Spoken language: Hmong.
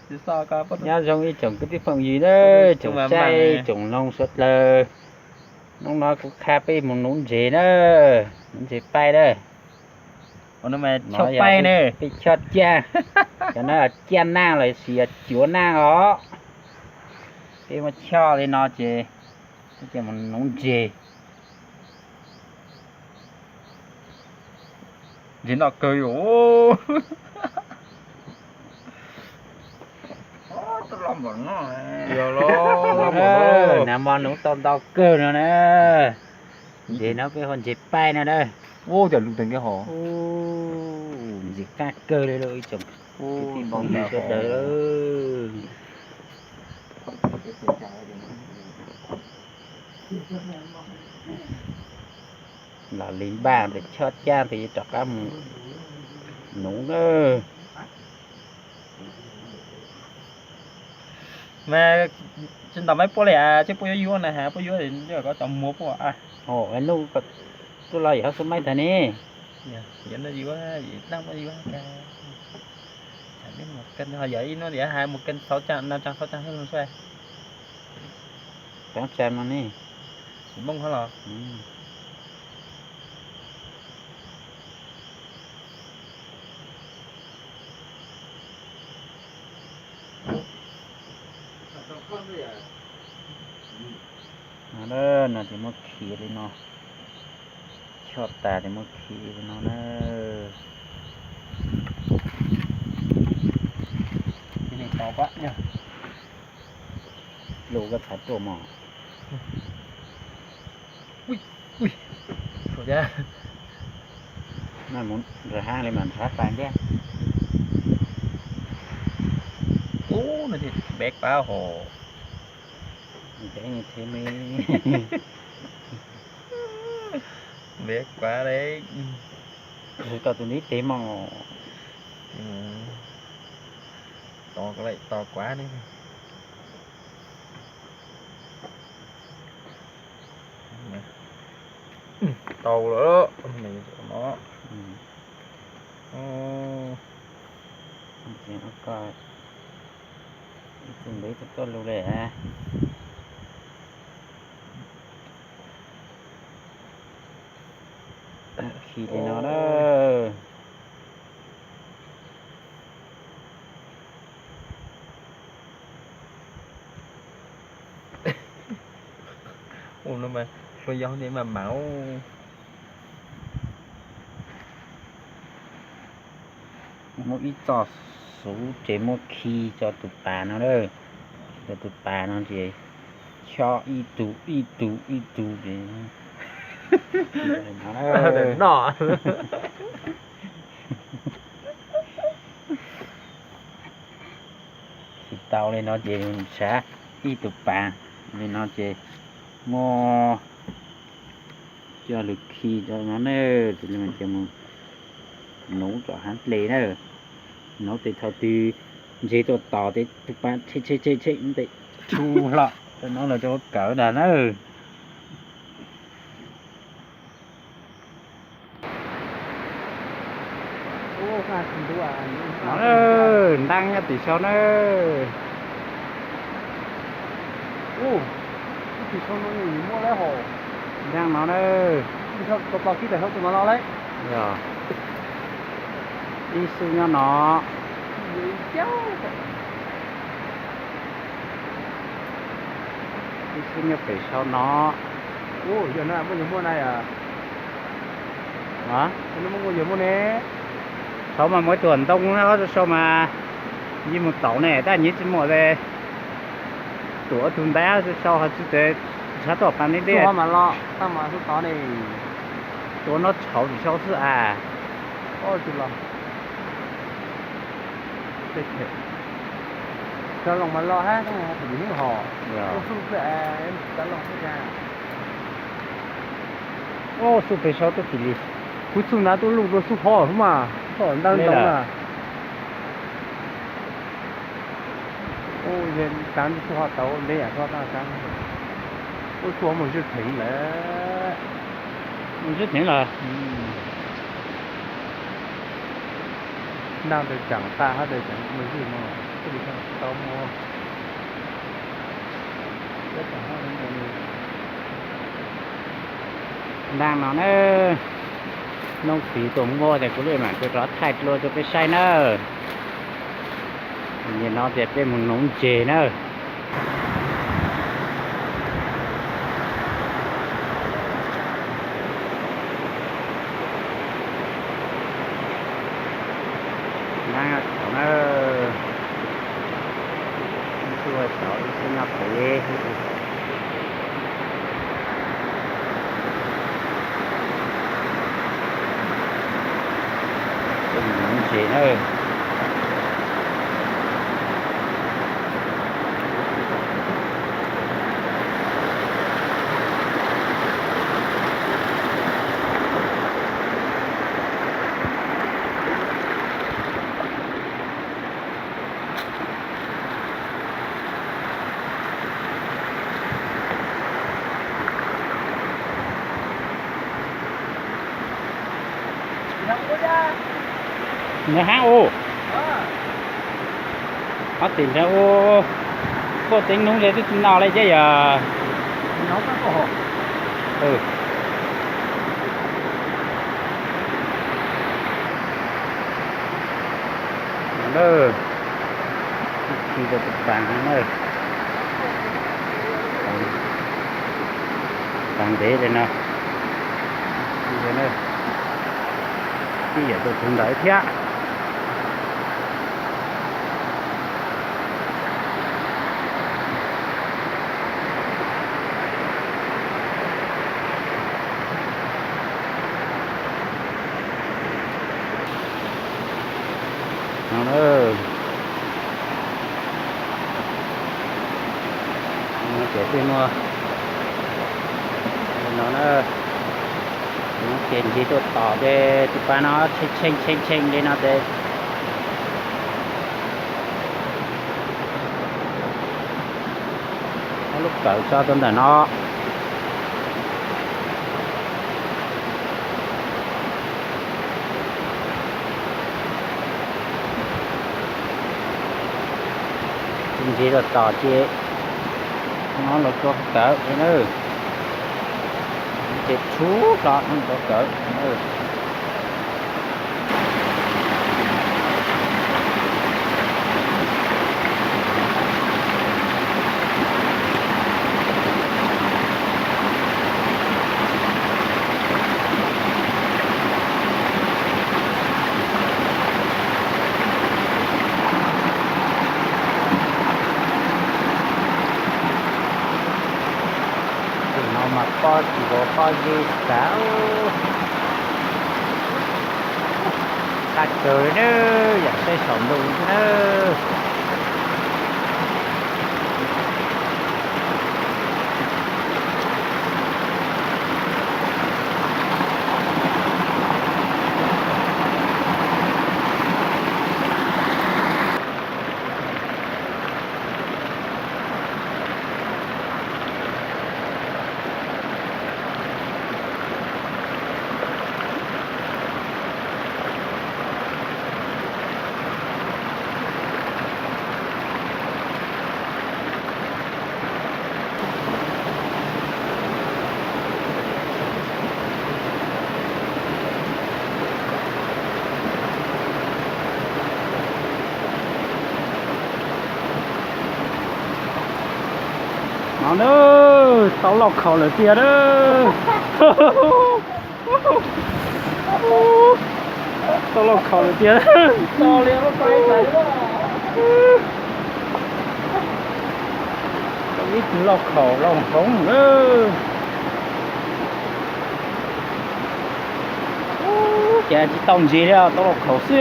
Nyob zoo ib tsoom kwv tij phooj ywg na, tsoom saib tsoom mloog sawv daws. Hnub no kuv qha peb mus nuv ntses na, nuv ntses paib na. Peb chob caj, cov no yog caj naj los sis yog cuav naj os. Peb muab chob li no ces peb mus nuv ntses. Ntses noj kawg li. Nag hmo nuv tau ntau kawg no na. Ntses no peb hu ntses paib no na. Ua cas lus tag nkaus ho. Ntses qab kawg li lauj ib tsoom kwv tij phooj ywg sawv daws. Los li npaj tes chob caj tes yuav rov qab mus nuv na. Mas tsis ntaus maib puab li as, tseb puab yuav yuav na has puab yuav ko cov muag puab. Nuj, tuaj los yog hab xub maib tag ne. Yog, yog ib hnub tias has mus kee xauv caa, nau caa xauv caa hwj xwb. Taav tsa no ne. Tsis mooj hab los. No ces muab khi li no. Chob tas ces muab khi li no na. Lus koj txhav tuaj mog. Mus nram hav li mas nrhav fais ntiab. Ub, no ces npe kuav hos. Npe kuav li. Tau tus ntiv tes mog. Tos kuav ne. Tau lawm no. Ib tug npe txog koj lus li. Khi li no na. Ua no mas hlua yau ne mas mam. Muab ib txoj xuv ces muab khi tso tus pas no na. Tso tus pas no ces chob ib tug ib tug ib tug ces no. Khi tau li no ces sav ib tug pas li no ces muab coj lug khi rau no na, tes mus nuv rau haav dlej na. Nuv tes thaum twg ntses tuaj tos tes tus pas tshem tshem tshem tshem tes tshum hlo rau no los rau kawm ntag na. Ntaab nyob tim sau na. Ntaab no na. Yog, ib xub nyob no. Ib xub nyob pem sau no. Sau mas muaj ib tug ntoo na, sau mas nyias mus taus ne, tab nyias tsis muaj es tuav tus ntaab sau ho tsis tes ntshav tuaj pas neb deb. Tuav no tshauv tim sau xwb as. Cov loos mas los hab, hos. Ub, xub pem sau tuaj tim li. Kuv txuj ntav tuaj luj rau xub hov mas, hov ntau ntau na. Ub, taav xub hov tau ntev yam hov tau taav. Ub, xub hov mus zwj theev lawm. Mus zwj theev lawm. Ntaag tes caam tag hab tes caam muaj ywg no, tau muaj ntaag no na. Noob tiv tuaj muaj tes kuv le maam rov thaij dlua rua peb saib nawb. Nim no tes peb moog nuv ntses nawb. Nab thaum na, ib tug tod ib tug nyob pem. Peb mus nuv ntses na. Nws hab u, ob tim nrag u, puaj teev nub le twb tsi no le ces yog. Tsi rau tus paas na, paas ntev le no, tij yam tus tug ntawd thiab. No na, no ces peb muaj no na, ces ntsis tuaj tom ces tus pav no tshee tshee tshee tshee li no ces muab lub kawm tso rau ntawm no. Ntsis tuaj tom ces no los rau kawm na, ces tshub hlo no rau kawm. Tus no mas pob tsis nkaus pob zeb xav. Qab kawg li na, yam saib saum ntoo xwb na. No na, tau lauj kaum lawm tiag na. Tau lauj kaum lawm tiag. Tau ib tug lauj kaum lauj hloov na. Ces tsis tau ntses li, tau lauj kaum xwb.